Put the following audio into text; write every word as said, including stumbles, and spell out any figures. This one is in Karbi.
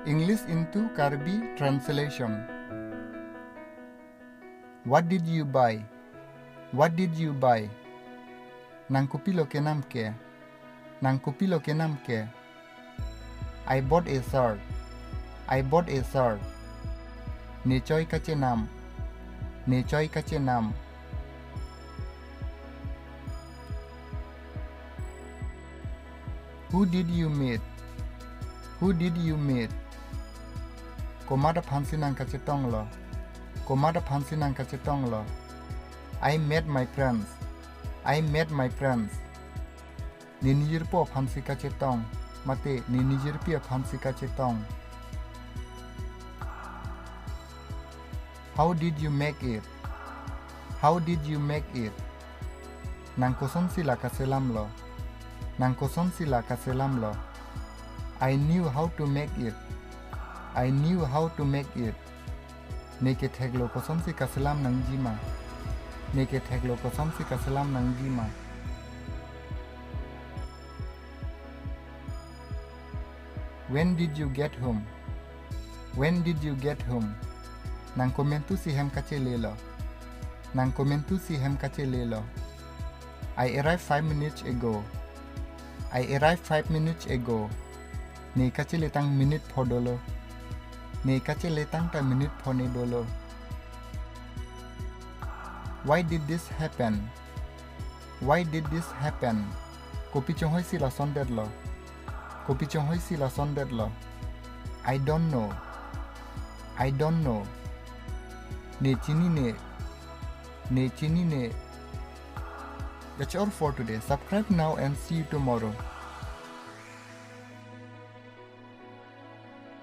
English into Karbi translation. What did you buy? What did you buy? Nang kopilo kenam ke? Nang kopilo kenam ke? I bought a shirt. I bought a shirt. Nechoi kachenam. Nechoi kachenam. Who did you meet? Who did you meet? Komat aphansi nang kachetonglo? Komat aphansi nang kachetonglo? I met my friends. I met my friends. Ne nejirpo aphansi kachetong. Mate ne nejirpi aphansi kachetong. How did you make it? How did you make it? Nang kosonsi la kaselamlo? Nang kosonsi la kaselamlo? I knew how to make it. I knew how to make it. Ne ketheklo kosonsi kaselam nangjima? Ne ketheklo kosonsi kaselam nangjima? When did you get home? When did you get home? Nang komantusi hem kachelelo? Nang komantusi hem kachelelo? I arrived five minutes ago. I arrived five minutes ago. Ne kacheletang minute pho dolo. Ne kacheletang ta minute pho ne dolo. Why did this happen? Why did this happen? Kopi chonghoisi lasondetlo? Kopi chonghoisi lasondetlo? I don't know. I don't know. Ne chinine. Ne chinine. That's all for today. Subscribe now and see you tomorrow.